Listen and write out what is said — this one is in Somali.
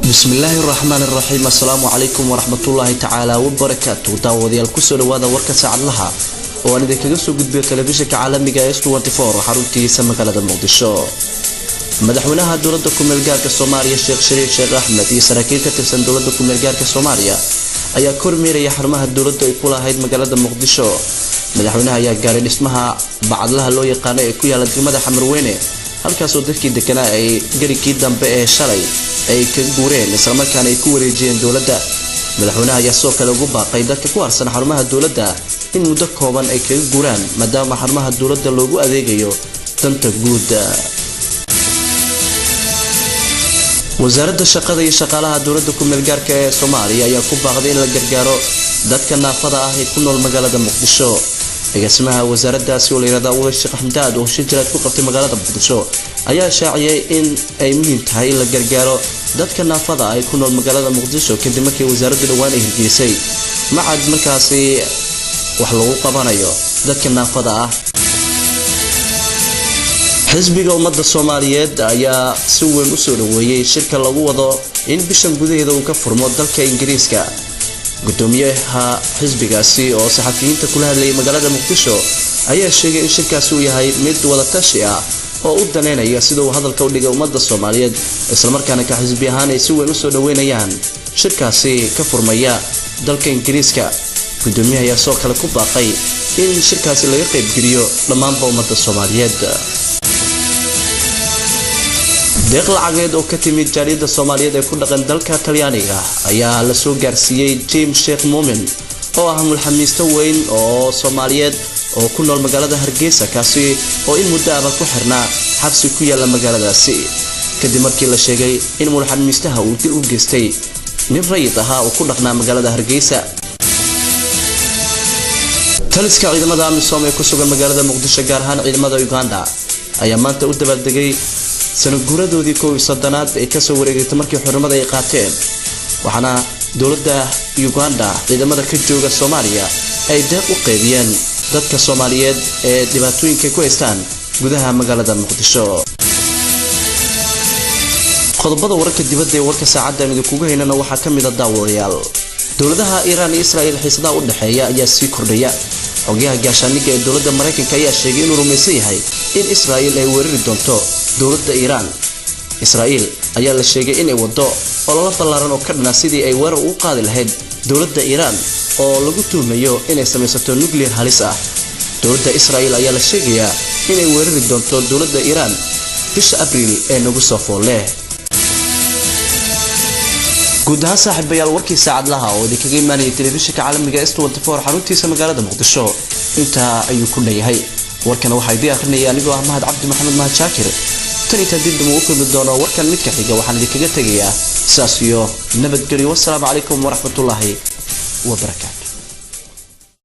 Bismillaahi raxmaani raxiim. Assalaamu calaykum waraxmatullaahi tacaala wabarakaatu. Daawadayaal, kusoo dhawaada warka saacadlaha oo aan idinkaga soo gudbiyo telefishinka caalamiga S 24 xaruntiisa magaalada Muqdisho. Madaxweynaha dowlada kumeel gaarka Soomaaliya, Sheekh Shariif Sheekh Axmed, iyo saraakiil ka tirsan dowlada kumeel gaarka Soomaaliya ayaa kormeeraya xarumaha dowladda ay ku lahayd magaalada Muqdisho. Madaxweynaha ayaa gaaray dhismaha Bacadlaha loo yaqaano ee ku yaala degmada Xamarweyne, halkaasoo dadkii deganaa ay garikii dambe ee shalay ay ka guureen, islamarkaana ay ku wareejiyeen dowladda. Madaxweynaha ayaa sidoo kale ugu baaqay dadka ku harsan xarumaha dowladda in muddo kooban ay kaga guuraan, maadaama xarumaha dowladda loogu adeegayo danta guud. Wasaaradda shaqada iyo shaqaalaha dowladda kumeel gaarka ee Soomaaliya ayaa ku baaqday in la gargaaro dadka naafada ah ee ku nool magaalada Muqdisho. Agaasimaha wasaaraddaasi oo la yihahda Uwe Sheekh Xamdaad, oo shir jiraad ku qabtay magaalada Muqdisho, ayaa shaaciyay in ay muhiim tahay in la gargaaro dadka naafada ah ee ku nool magaalada Muqdisho, kadib markii wasaaraddu dhowaan ay hirgelisay macad markaasi wax lagu qabanayo dadka naafada ah. Xisbiga Ummadda Soomaaliyeed ayaa si weyn usoo dhaweeyey shirka lagu wado in bishan gudaheeda uu ka furmo dalka Ingiriiska. Gudoomiyaha xisbigaasi oo saxafiyiinta kula hadlayay magaalada Muqdisho ayaa sheegay in shirkaasi uu yahay mid wadatashi ah oo u daneynaya, sida uu hadalka u dhigay, ummadda Soomaaliyeed, islamarkaana ka xisbi ahaan ay si weyn usoo dhaweynayaan shirkaasi ka furmaya dalka Ingiriiska. Gudoomiyaha ayaa sidoo kale ku baaqay in shirkaasi laga qaybgeliyo dhammaanba ummadda Soomaaliyeed. Deeq lacageed oo ka timid jaaliyadda Soomaaliyeed ee ku dhaqan dalka Talyaaniga ayaa lasoo gaarsiiyey Jim Sheekh Muumin, oo ah mulxamiisto weyn oo Soomaaliyeed oo ku nool magaalada Hargeysa, kaasi oo in muddo aba ku xirnaa xabsi ku yaala magaaladaasi, kadib markii la sheegay in mulxamiistaha uu dil u geystay nin rayid ahaa oo ku dhaqnaa magaalada Hargeysa. Taliska ciidamada AMISOM ee ku sugan magaalada Muqdisho, gaar ahaan ciidamada Uganda, ayaa maanta u dabaaldegay sanaguuradoodii 31aad ay kasoo wareegatay markii xornimada ay qaateen, waxaana dowladda Uganda ciidamada ka jooga Soomaaliya ay deeq u qaybiyeen dadka Soomaaliyeed ee dhibaatooyinka ku haystaan gudaha magaalada Muqdisho. Qodobada wararka dibadda ee warka saacadda aan idinkugu haynana waxaa ka mid a, daawadayaal, dowladaha Iiraan iyo Israa'iil xiisadaha u dhexeeya ayaa sii kordhaya. Xogyaha gaashaaniga ee dowladda Maraykanka ayaa sheegay inuu rumaysan yahay in Israa'iil ay weerari doonto dowladda Iiraan. Israa'iil ayaa la sheegay inay waddo ololo ballaaran oo ka dhana sidii ay weerar ugu qaadi lahayd dowladda Iiraan, oo lagu tuhmayo inay samaysato nuclear halis ah. Dowladda Israa'iil ayaa la sheegayaa inay weerari doonto dowladda Iiraan bisha Abriil ee nagu soo fool leh. Guud ahaan, saaxiibayaal, warkii saacadlaha oo idinkaga imaanayay telefishinka caalamiga S 24 xaruntiisa magaalada Muqdisho intaa ayuu ku dhanyahay. Warkana waxaa idiin akhrinaya anigoo ah Mahad Cabdi Maxamed, Mahad Shaakir. Tan intaan dib damba u kulmi doono warkan midka xiga, waxaan idinkaga tegayaa sidaas iyo nabadgelyo. Wassalaamu calaykum waraxmatullaahi wabarakaatu.